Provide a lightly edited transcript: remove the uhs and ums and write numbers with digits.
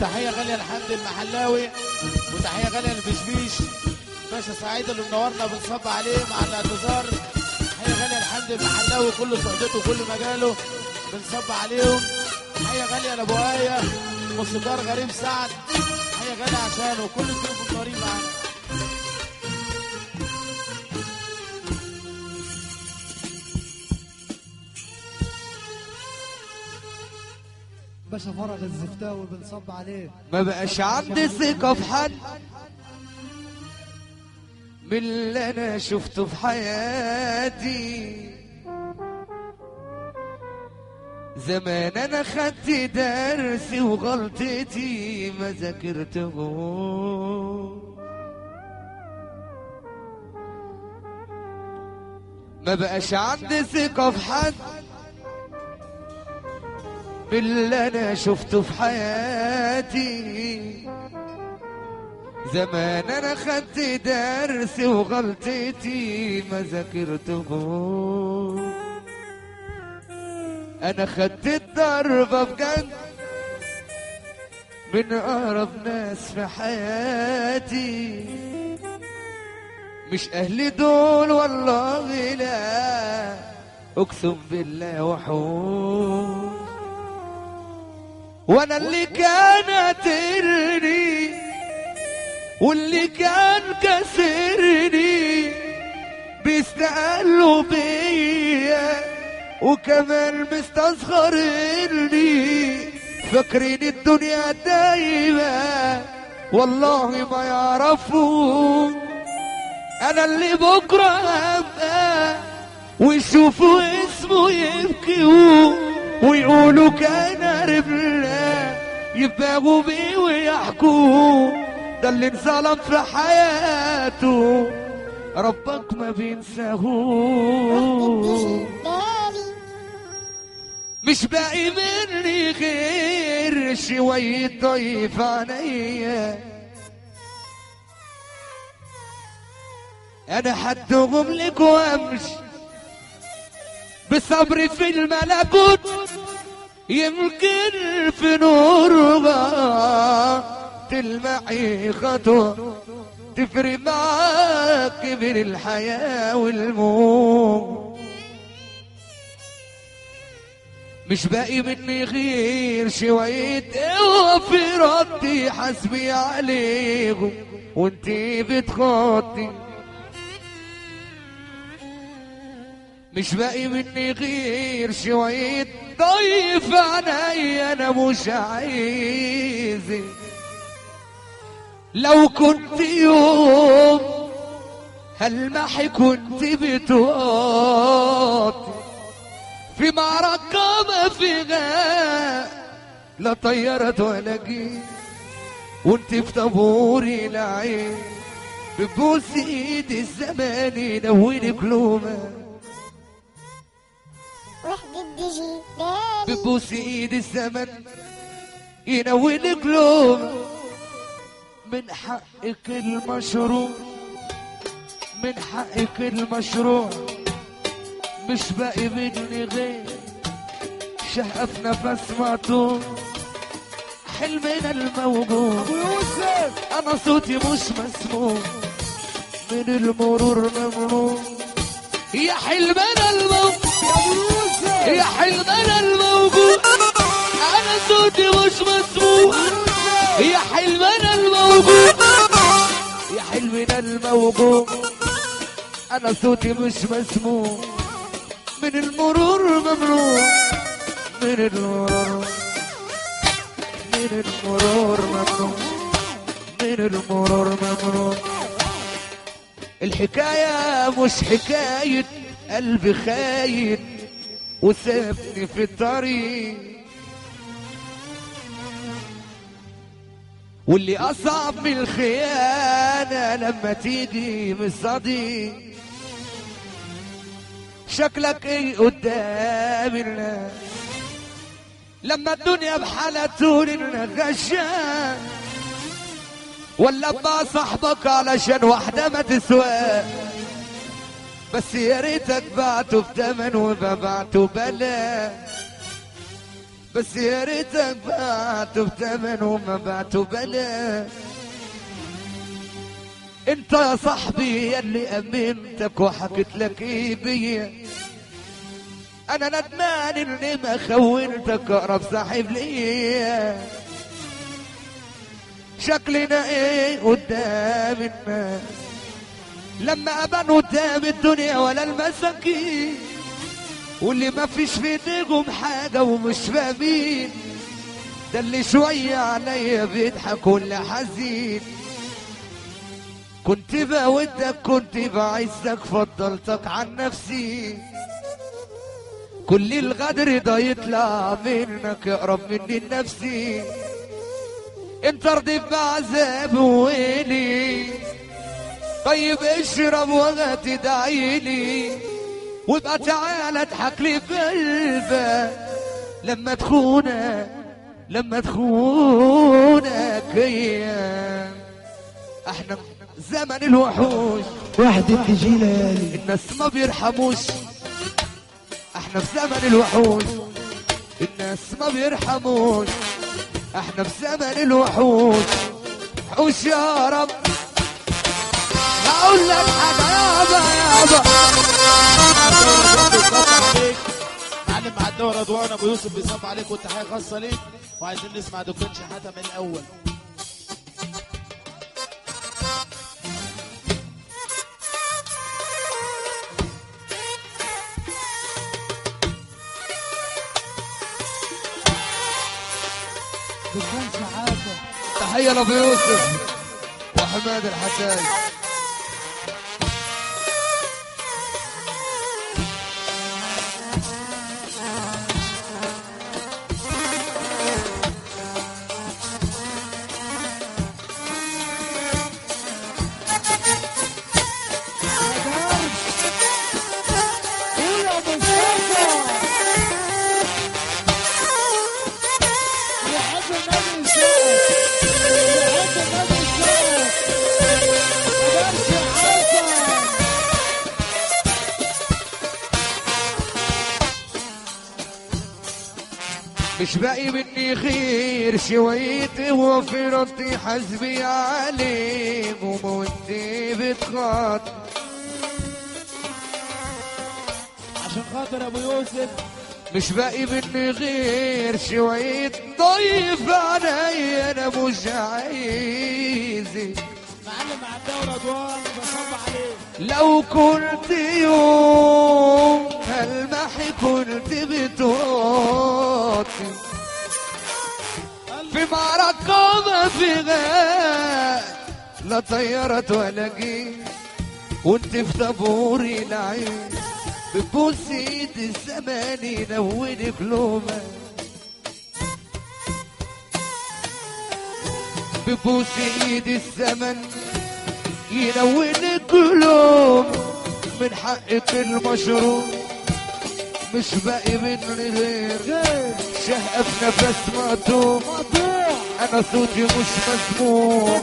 تحية غالية لحمد المحلاوي، وتحية غالية لبشبيش باشا سعيد اللي منورنا، بنصب عليه مع الاعتذار. تحية غالية لحمد المحلاوي كل صحبته وكل مجاله بنصب عليهم. تحية غالية لابو آية موسيقار غريب سعد، تحية غالية عشانه وكل الضيوف الطريق معانا. باشا فرج الزفتاوي بنصب عليه. ما بقاش عندي ثقة في حد من اللي انا شفته في حياتي. زمان انا خدت درسي وغلطتي ما ذاكرته. ما بقاش عندي ثقة في حد باللي انا شفته في حياتي. زمان انا خدت درسي وغلطتي ما ذاكرته. انا خدت الضربة بجد من اقرب ناس في حياتي، مش اهلي دول والله لا اقسم بالله وحوش. وانا اللي كان قاتلني واللي كان كسرني بيستقلوا بيا وكمان مستصغرني، فاكرين الدنيا دايما والله ما يعرفوا. انا اللي بكره ابقى ويشوفوا اسمه يبكوا ويقولوا كان قريبنا، يباغوا بيه ويحكوا ده اللي انظلم في حياته ربك ما بينساهوش. مش باقي مني غير شوية ضيف عينيا، انا حدهم لك وامشي بصبري في الملكوت، يمكن في نورها تلمعي خطوة تفرق معاك بين الحياة والموت. مش باقي مني غير شوية قوة في ردي، حاسبي عليهم وانتي بتخطي. مش باقي مني غير شوية ضيف عينيا، انا مش عايزك. لو كنت يوم هلمحي كنت بتقاطي في معركة ما فيها لا طيرت ولا جيت، وانت في طابوري العين بتبوس ايد الزمان ينونك لومة. بتبوس ايد الزمن ينونك لومة. من حقك المشروع، من حقك المشروع، مش باقي مني غير شهقة في نفس مقطوع. حلمنا الموجود انا صوتي مش مسموع من المرور ممنوع. يا حلمنا الموجود، يا حلمنا الموجود، انا صوتي مش مسموع. يا حلمنا الموجود، يا حلمنا الموجود، انا صوتي مش مسموع من المرور ممنوع، من المرور، من المرور ممنوع، من المرور ممنوع. الحكاية مش حكاية قلبي خاين وسابني في الطريق، واللي أصعب من الخيانة لما تيجي من الصديق. شكلك ايه قدام الناس لما الدنيا بحالها تقول انك غشاش، ولا مع صاحبك علشان واحدة ما تسوى، بس يا ريتك بعته بتمن وما بعته بلاش. بس يا ريتك بعته بتمن وما بعته بلاش. انت يا صاحبي يلي امنتك وحكيت لك ايه بيا، انا ندمان اني ما خونتك اقرب صاحب ليا. شكلنا ايه قدام الناس لما ابان قدام الدنيا ولا المساكين، واللي ما فيش في ايديهم حاجة ومش فاهمين، ده اللي شوية عليا بيضحك واللي حزين. كنت بودك كنت بعزك فضلتك عن نفسي، كل الغدر ده يطلع منك اقرب مني لنفسي. انت رضيت بعذاب ويلي، طيب اشرب ولا تدعيلي، وابقى تعالى اضحك لي بقلبك لما تخونك، لما تخونك ايام. احنا زمن الوحوش وحدة تجي ليالي، الناس ما بيرحموش. احنا في زمن الوحوش، الناس ما بيرحموش. احنا في زمن الوحوش، حوش يا رب. هقول لك حاجة يابا يابا. معلم مع الدورة رضوان ابو يوسف بيصب عليك، والتحيه خاصة ليك، وعايزين نسمع دكان شحاته من الاول. دكان شحاته. تحية لابو يوسف وحماد الحجاج. مش باقي مني غير شوية وفي ردي حسبي عليهم وانت بتخاط. عشان خاطر ابو يوسف مش باقي مني غير شوية ضيف عليا، انا مش عايزك. معلم مع الدورة رضوان بصب عليك. لو كنت يوم المحي كنت بتوطي في معركة ما في غير لا طيرت ولا جيت، وانت في طابور العين بتبوس ايد الزمان يلون قلوبك، بتبوس ايد الزمن يلون قلوب. من حقك المشروع مش باقي مني غير شهقة في نفس مقطوع، انا صوتي مش مسموع.